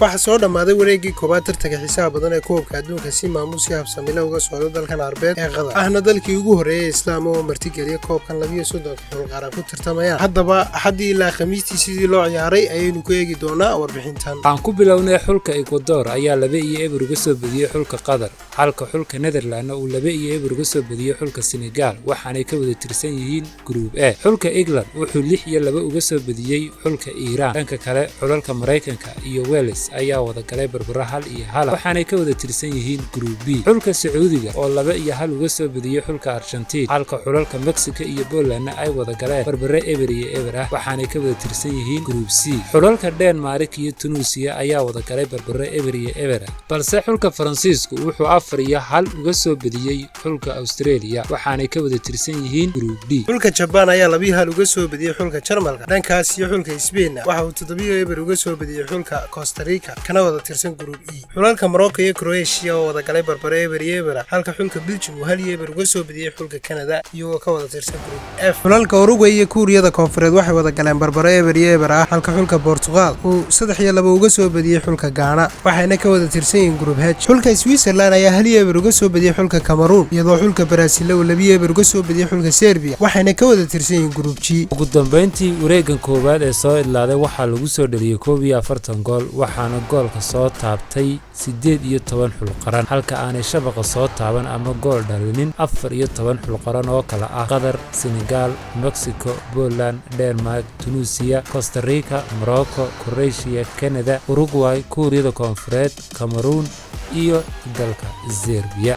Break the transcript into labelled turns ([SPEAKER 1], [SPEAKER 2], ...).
[SPEAKER 1] Waxaa soo dhammaaday wareeggii koowaad tartanka xiisaha badan ee Koobka Adduunka, si maamuus iyo habsamile uga socda dalkan Carbeed ee Qatar, ahna dalkii ugu horreeyay Islaam oo martigeliya koobkan 32-ka xul qaran ku tartamayaan. Haddaba, Axaddii ilaa Khamiistii sidii loo ciyaaray ayaynu ku eegi doonaa warbixintan.
[SPEAKER 2] Waxaan ku bilownay xulka Ecuador ayaa 2-0 uga soo badiyey xulka Qatar, halka xulka Netherlandna uu 2-0 uga soo badiyey xulka Senegal, waxaanay ka wada tirsan yihiin Group A. Xulka England wuxuu 6-2 uga soo badiyey xulka Iiraan. Dhanka kale, xulalka Maraykanka iyo Wales ayaa wada galay barbaro 1-1, waxaanay ka wada tirsan yihiin Group B. Xulka Sacuudiga oo 2-1 uga soo badiyey xulka Argentiin, halka xulalka Mexico iyo Polandna ay wada galeen barbaro 0-0 ah, waxaanay ka wada tirsan yihiin Group C. Xulalka Denmark iyo Tunuusiya ayaa wada galay barbaro 0-0 ah, balse xulka Faransiisku wuxuu 4-1 uga soo badiyey xulka Australia, waxaanay ka wada tirsan yihiin Group D.
[SPEAKER 1] Xulka Jabaan ayaa 2-1 uga soo badiyey xulka Jarmalka. Dhankaas iyo xulka Sbainna waxa uu 7-0 uga soo badiyey xulka Costa Rica, kana wada tirsan Group E. Xulalka Morocco iyo Croatia oo wada galay barbaro 0-0, halka xulka Belgium uu 1-0 uga soo badiyey xulka Canada, iyagoo ka wada tirsan Group F. Xulalka Uruguay iyo Kuuriyada Koonfureed waxay wada galeen barbaro 0-0 ah, halka xulka Portugal uu 3-2 uga soo badiyey xulka Gaana, waxayna ka wada tirsan yihiin Group H. Xulka Switzerland ayaa 1-0 uga soo badiyey xulka Cameroon, iyadoo xulka Brazil uu 2-0 uga soo badiyey xulka Serbia, waxayna ka wada tirsan yihiin Group G.
[SPEAKER 2] Ugu dambayntii, wareeggan koowaad ee soo idlaaday waxaa lagu soo dhaliyey 41 gool, waxaana goolka soo taabtay 18 xulqaran, halka aanay shabaqa soo taaban ama gool dhalinin 14 xulqaran oo kala ah Qatar, Senegal, Mexico, Poland, Denmark, Tunuusiya, Costa Rica, Morocco, Croatia, Canada, Uruguay, Kuuriyada Koonfureed, Cameroon iyo dalka Zerbiya.